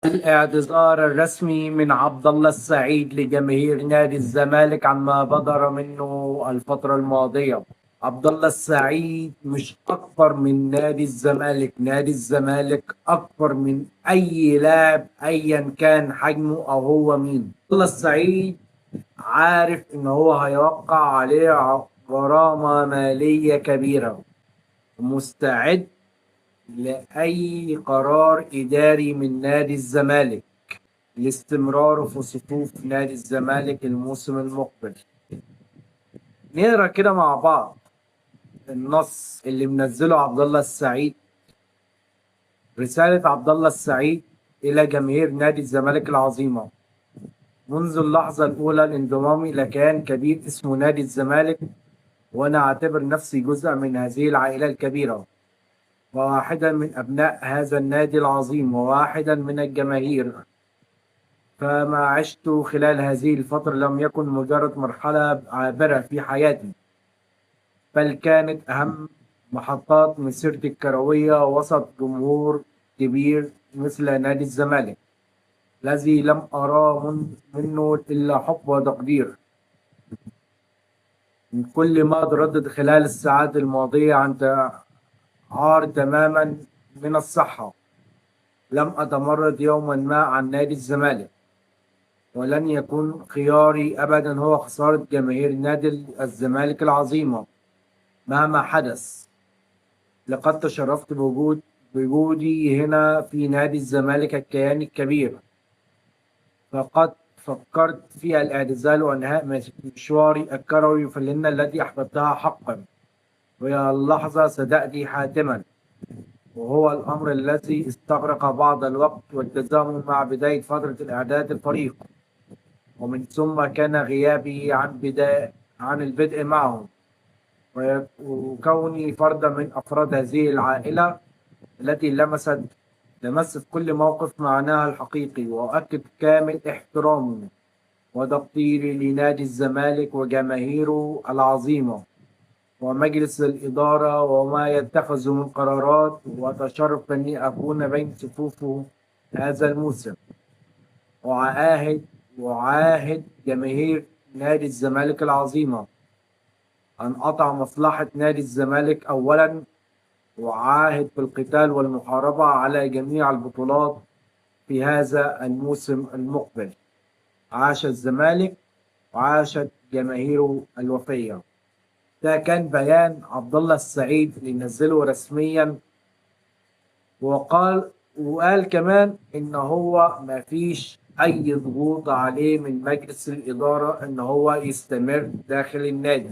الاعتذار الرسمي من عبد الله السعيد لجماهير نادي الزمالك عما بدر منه الفترة الماضية. عبد الله السعيد مش أكبر من نادي الزمالك، نادي الزمالك أكبر من أي لاعب أيا كان حجمه أو هو مين. عبد الله السعيد عارف إن هو هيوقع عليه غرامة مالية كبيرة، ومستعد لأي قرار إداري من نادي الزمالك لاستمراره في صفوف نادي الزمالك الموسم المقبل. نقرا كده مع بعض النص اللي منزله عبد الله السعيد. رسالة عبد الله السعيد إلى جماهير نادي الزمالك العظيمة: منذ اللحظة الأولى لانضمامي إلى كيان كبير اسمه نادي الزمالك، وأنا أعتبر نفسي جزء من هذه العائلة الكبيرة، وواحدا من أبناء هذا النادي العظيم، وواحدا من الجماهير. فما عشت خلال هذه الفترة لم يكن مجرد مرحلة عابرة في حياتي، بل كانت أهم محطات مسيرتي الكروية وسط جمهور كبير مثل نادي الزمالك، الذي لم أراه منه إلا حب وتقدير. من كل ما تردد خلال الساعات الماضية عن عار تماما من الصحة. لم أتمرد يوما ما عن نادي الزمالك، ولن يكون خياري أبدا هو خسارة جماهير نادي الزمالك العظيمة مهما حدث. لقد تشرفت بوجودي هنا في نادي الزمالك الكيان الكبير، فقد فكرت في الاعتزال وانهاء مشواري الكروي في اللينة التي أحببتها حقا، وهي اللحظة ستأتي حاتما، وهو الأمر الذي استغرق بعض الوقت والتزامن مع بداية فترة الإعداد الفريق، ومن ثم كان غيابي عن البدء معهم، وكوني فردا من أفراد هذه العائلة التي لمست كل موقف معناها الحقيقي. وأؤكد كامل احترامي وتقديري لنادي الزمالك وجماهيره العظيمة ومجلس الإدارة وما يتخذ من قرارات، وأتشرف أني أكون بين صفوفه هذا الموسم. وأعاهد جماهير نادي الزمالك العظيمة أن أضع مصلحة نادي الزمالك أولا، وأعاهد بالقتال والمحاربة على جميع البطولات في هذا الموسم المقبل. عاش الزمالك وعاشت جماهيره الوفية. ده كان بيان عبد الله السعيد اللي نزله رسميا، وقال كمان ان هو ما فيش اي ضغوط عليه من مجلس الاداره ان هو يستمر داخل النادي.